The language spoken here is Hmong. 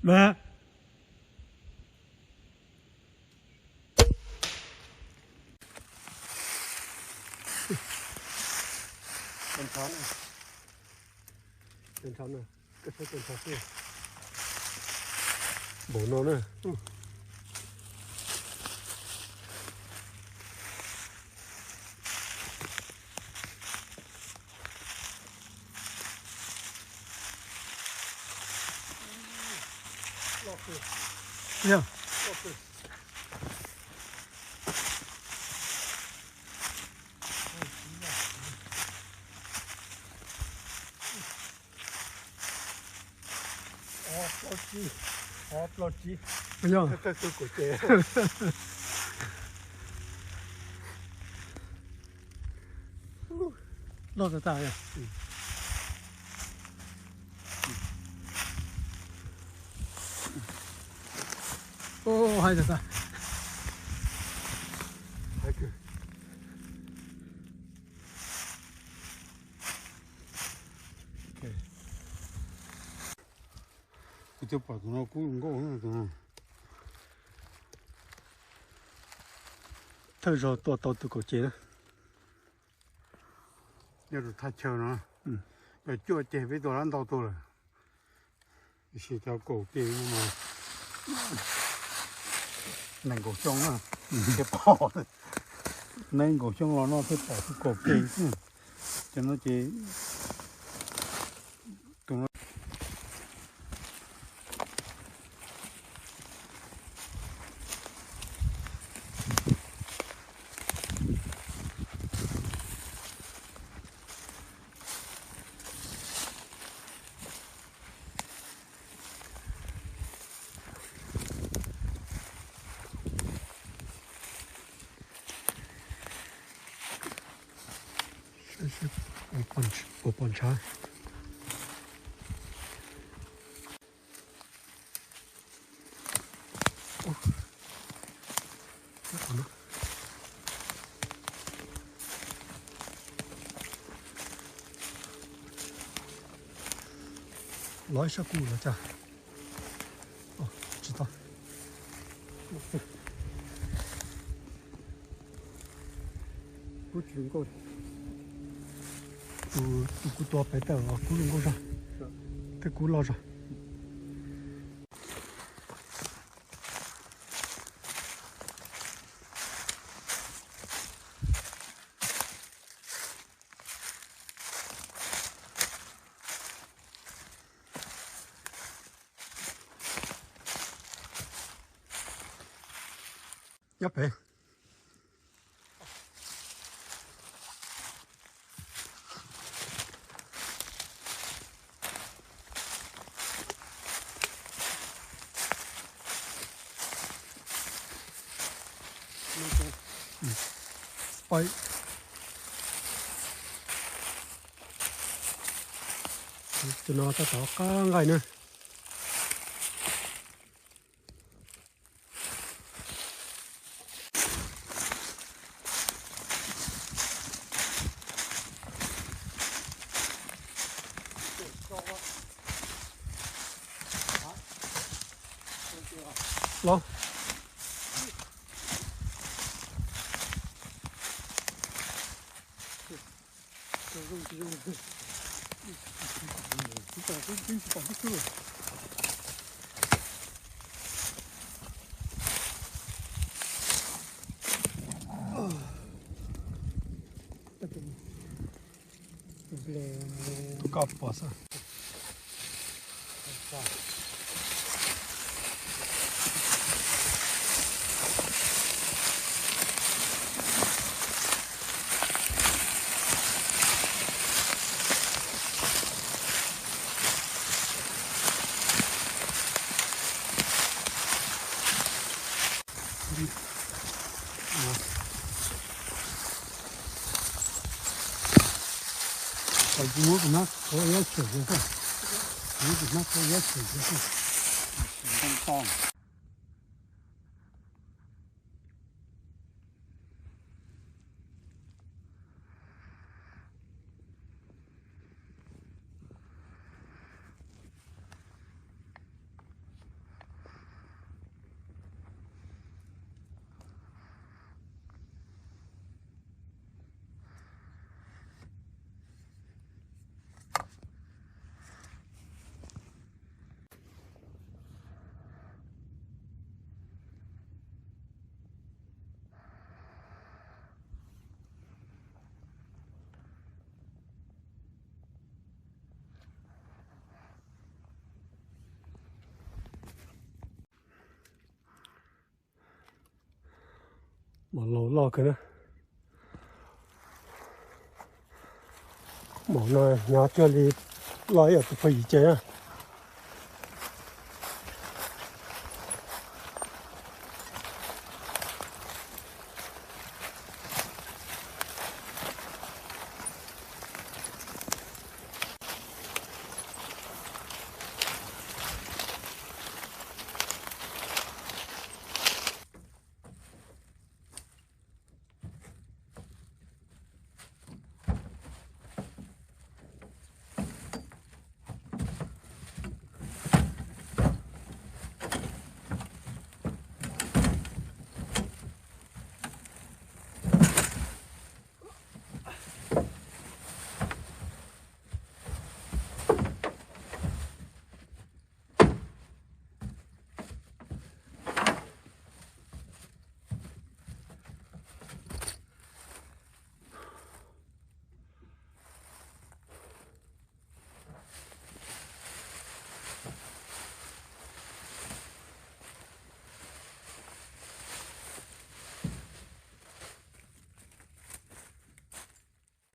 Mas Cov ntshav na, cov ntshav na, koj saib cov ntshav xwb. Npaum no na. Yog. Ob plaub tsib, ob plaub tsib. Yog. Kawg kawg kaum ces. Loj tas tas yog. Hais tas tas. Kuv twb pom tus no kub zoo nkauj na, tus no. Thawj zaug tua tau tus kaum ces na. Nyob rau thaj chaw no, yog cuaj ces peb tua lab ntau tuaj lawm. Tiam sis cov kaum ces no mas nees nkaum xyoo na, thiaj pom, nees nkaum xyoo los no thiaj pom tus kaum ces xwb. Cov no ces tus no Ua pom ntshav. Los ib sab kuj los cas. Tsis tau. Kub tsis zoo nkauj. Tus, tus kuv tua pem tawm los kub zoo nkauj zog, tej kub loj zog. Nyob pem. Tus no tab tom qab nqaij na. Los. Koj pom xwb. Muab kuv nab qhuav yab tshem xwb. Muab kuv nab qhuav yab tshem xwb. Maum laus loj kawg na. Maum no nyob cuag li loj ib yam tus phooj ywg ces na.